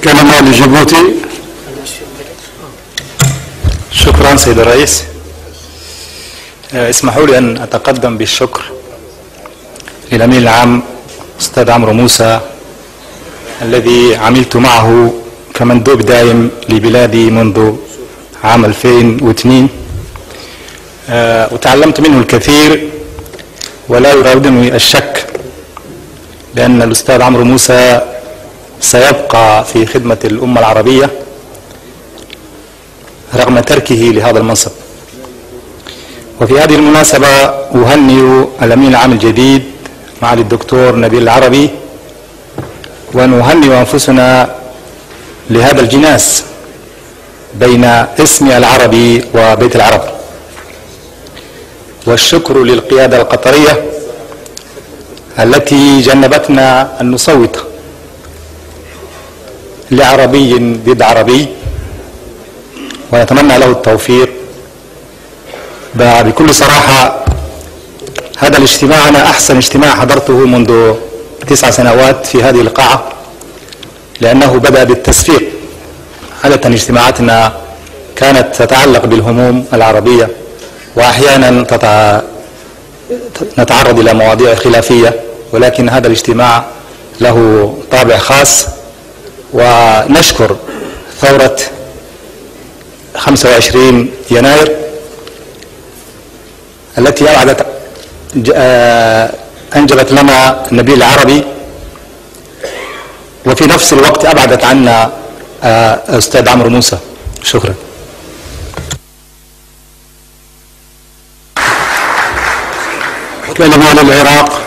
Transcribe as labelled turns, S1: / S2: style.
S1: كلمة لجيبوتي.
S2: شكرا سيد الرئيس. اسمحوا لي أن أتقدم بالشكر للأمين العام أستاذ عمرو موسى الذي عملت معه كمندوب دائم لبلادي منذ عام 2002 وتعلمت منه الكثير ولا يراودني الشك لأن الأستاذ عمرو موسى سيبقى في خدمة الأمة العربية رغم تركه لهذا المنصب. وفي هذه المناسبة أهنئ الأمين العام الجديد معالي الدكتور نبيل العربي ونهنئ أنفسنا لهذا الجناس بين اسم العربي وبيت العرب. والشكر للقيادة القطرية التي جنبتنا أن نصوت لعربي ضد عربي، ونتمنى له التوفيق. بكل صراحة هذا الاجتماع أنا أحسن اجتماع حضرته منذ 9 سنوات في هذه القاعة، لأنه بدأ بالتصفيق. عادة اجتماعاتنا كانت تتعلق بالهموم العربية وأحيانا نتعرض إلى مواضيع خلافية، ولكن هذا الاجتماع له طابع خاص. ونشكر ثورة 25 يناير التي أنجبت لنا نبيل العربي، وفي نفس الوقت أبعدت عنا أستاذ عمرو موسى. شكرا.
S1: كلمة للعراق.